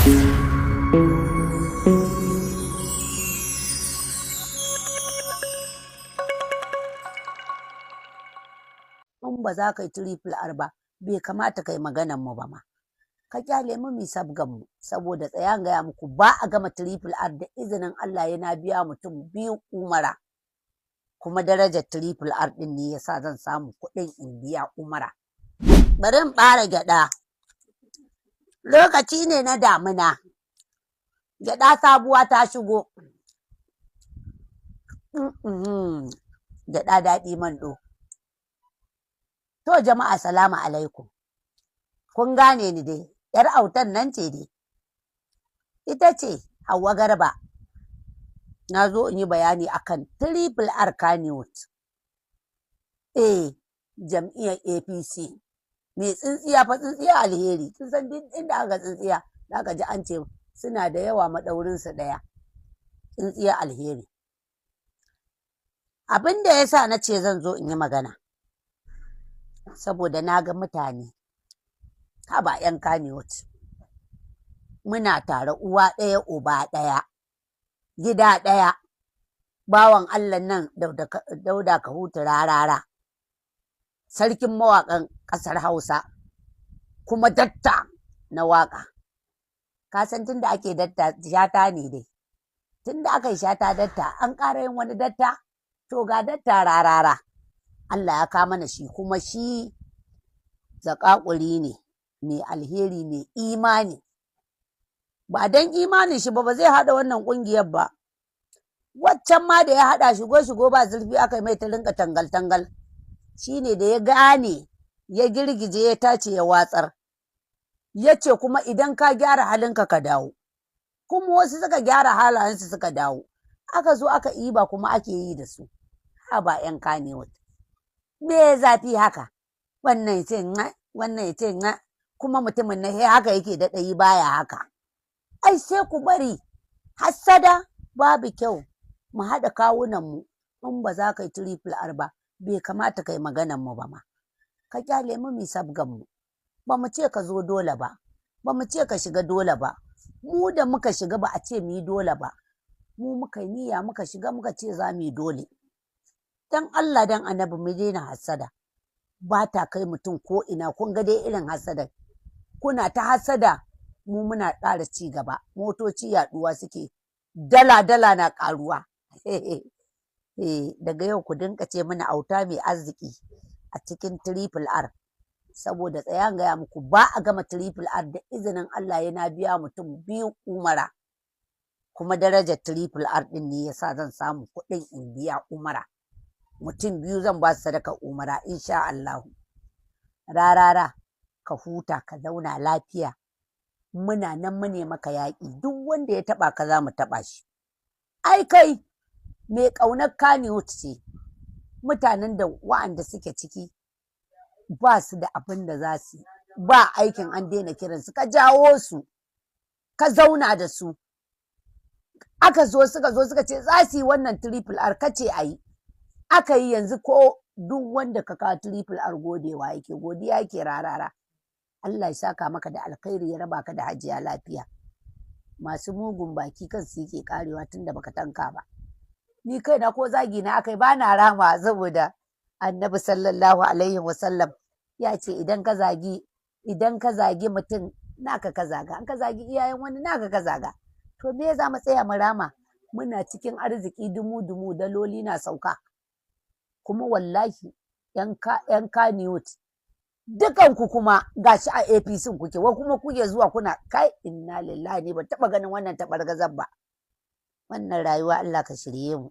In ba za ka yi triple R ba, bai kamata ka yi maganan mu ba ma. Ka kyale mu mu sabgan mu, saboda tsaya in gaya muku, ba a gama triple R da izinin Allah yana biya mutum biyu umara. Kuma darajar triple R din ne yasa zan samu kuɗin in biya umara. Bari in ɓara gyaɗa. Lokaci ne na damina. Gyaɗa sabuwa ta shigo. Gyaɗa daɗi manɗo. To jama'a, salamu alaikum. Kun gane ni dai, ‘yar autan nan ce dai. Ita ce Hauwa Garba. Na zo in yi bayani akan Triple R Kannywood. Eh, jam'iyyar APC. Mai tsintsiya fa, tsintsiya alheri. Kin san duk inda aka tsintsiya, za ka ji an ce suna da yawa maɗaurinsu ɗaya. Tsintsiya alheri. Abin da ya sa na ce zan zo in yi magana, saboda na ga mutane, haba 'yan Kannywood, muna tare, uwa ɗaya uba ɗaya, gida ɗaya. Bawan Allah nan Dauda Kahutu Rarara, sarkin mawaƙan ƙasar Hausa, kuma datta na waƙa. Ka san tun da ake datta, Shata ne dai. Tun da aka yi Shata datta, an ƙara yin wani datta, to ga datta Rarara. Allah ya kawo mana shi, kuma shi zaƙaƙuri ne, mai alheri, mai imani. Ba don imanin shi ba, ba zai haɗa wannan ƙungiyar ba. Waccan ma da ya haɗa, shigo shigo ba zurfi aka mai, ta rinka tangal tangal. Shi ne da ya gane, ya girgije, ya tace, ya watsar. Ya ce kuma idan ka gyara halinka ka dawo. Kuma wasu suka gyara halayensu suka dawo. Aka zo aka iba kuma ake yi da su. Haba 'yan Kannywood. Me zafi haka? Wannan ya ce wannan ya ce, kuma mutumin na haka yake daɗa yi baya haka. Ai sai ku bari hassada, babu kyau. Mu haɗa kawunan mu. In ba za ka yi triple R ba, bai kamata ka yi maganan mu ba ma. Ka kyale mu mu sabgan mu. Ba mu ce ka zo dole ba, ba mu ce ka shiga dole ba. Mu da muka shiga, ba a ce mu yi dole ba. Mu muka yi niyya muka shiga, muka ce za mu yi dole. Dan Allah dan Annabi mu daina hassada. Ba ta kai mutum ko ina. Kun ga dai irin hassada. Kuna ta hassada, mu muna ƙara ci gaba. Motoci yaɗuwa suke, dala dala na ƙaruwa. Daga yau ku dinka ce mana auta mai arziki a cikin triple R, saboda tsaya in gaya muku, ba a gama triple R da izinin Allah yana biya mutum biyu umara. Kuma darajar triple R din ne yasa zan samu kuɗin in biya umara. Mutum biyu zan ba su sadaka umara insha Allahu. Rarara, ka huta, ka zauna lafiya. Muna nan mune maka yaƙi. Duk wanda ya taɓa ka, za mu taɓa shi. Ai kai mai ƙaunar Kannywood ce. Mutanen da wa'anda suke ciki ba su da abin da za su ba aikin, an daina kiransu, ka jawo su, ka zauna da su, aka zo, suka zo suka ce za su yi wannan triple R, kace a yi, aka yi. Yanzu ko duk wanda ka kawo triple R godewa yake, godiya yake. Rarara, Allah ya saka maka da alkhairi, ya raba ka da hajiya lafiya. Masu mugun baki kansu yake karewa, tunda baka tanka ba. Ni kaina ko zagi na akai ba na rama, saboda Annabi sallallahu alaihi wasallam ya ce idan ka zagi mutum, naka ka zaga. An ka zagi iyayen wani, naka ka zaga. To me za mu tsaya mu rama? Muna cikin arziki dumu dumu, daloli na sauka. Kuma wallahi yan Kannywood dukan ku kuma gashi a APC kuke, wa kuma kuke zuwa kuna kai. Inna lillahi, ni ban taba ganin wannan tabargazar ba wannan rayuwa. Allah ka shirye mu.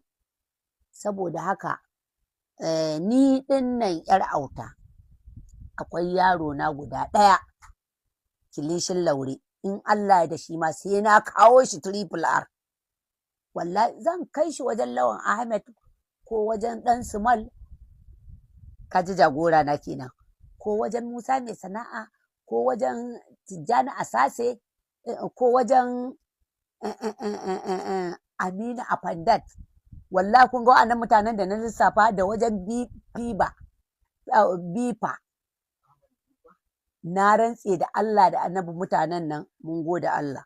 Saboda haka ni din nan yar auta, akwai yaro na guda ɗaya, Kilishin Laure. In Allah ya da, shi ma sai na kawo shi triple R. Wallahi zan kai shi wajen Lawan Ahmed ko wajen ɗan Sumal, kaji jagora na kenan, ko wajen Musa mai sana'a, ko wajen Tijjani Asase, ko wajen Aminu Afandat. Wallahi kun ga wa'annan mutanen da na lissafa, da wajen Biba Bifa, na rantse da Allah da Annabi, mutanen nan mun gode Allah.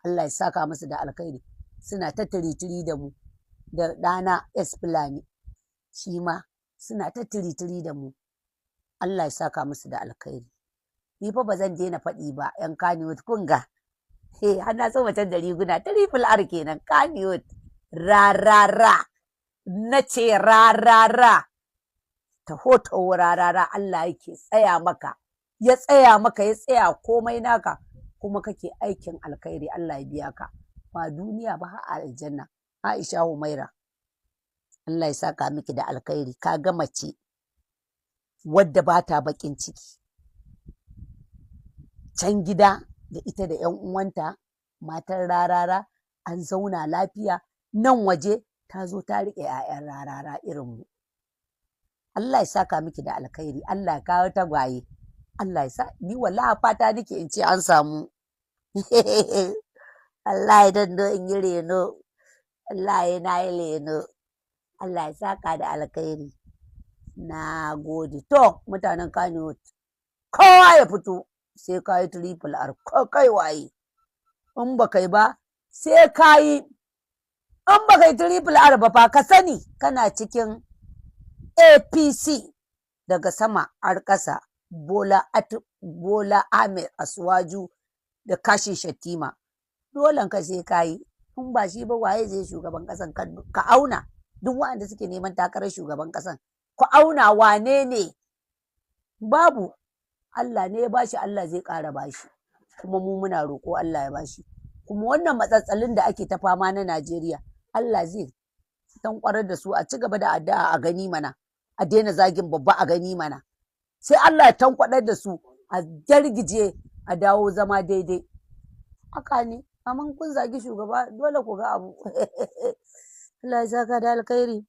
Allah ya saka musu da alkhairi. Suna ta tiritiri da mu, da ɗana S Fulani shi ma suna ta tiritiri da mu. Allah ya saka musu da alkhairi. Ni fa ba zan daina faɗi ba, 'yan Kannywood, kun ga. He, har na so macen da riguna triple R kenan. Kannywood, ra ra ra, na ce ra ra ra, taho taho, ra ra ra. Allah yake tsaya maka, ya tsaya maka, ya tsaya komai naka, kuma kake aikin alkhairi. Allah ya biya ka, ba duniya ba, har aljanna. Aisha Humaira, Allah ya saka miki da alkhairi. Ka ga mace wadda ba ta bakin ciki, can gida da ita da 'yan uwanta matan Rarara an zauna lafiya, nan waje ta zo ta riƙe 'ya'yan Rarara irin mu. Allah ya saka miki da alkhairi. Allah ya kawo tagwaye. Allah ya sa. Ni wallahi fata nake in ce an samu. Allah ya dando in yi reno. Allah na yi reno. Allah ya saka da alkhairi. Na gode. To, mutanen Kano, kowa ya fito, sai ka yi triple R, ko kai waye. In ba kai ba, sai ka yi. In ba kai triple R ba fa, ka sani kana cikin APC daga sama har ƙasa. Bola Ahmed Asiwaju da Kashim Shettima, dolen ka sai ka yi. In ba shi ba, waye zai shugaban ƙasan? Ka auna duk waɗanda suke neman takarar shugaban ƙasan, ku auna wane ne? Babu. Allah ne ya bashi, Allah zai ƙara bashi, kuma mu muna roƙo Allah ya bashi. Kuma wannan matsatsalin da ake ta fama na Najeriya, Allah zai tankwarar da su. A ci gaba da addu'a a gani mana, a daina zagin babba a gani mana. Sai Allah ya tankwadar da su, a jargije, a dawo zama daidai. Haka ne, amma kun zagi shugaba, dole ku ga abu. Allah ya saka da alkhairi.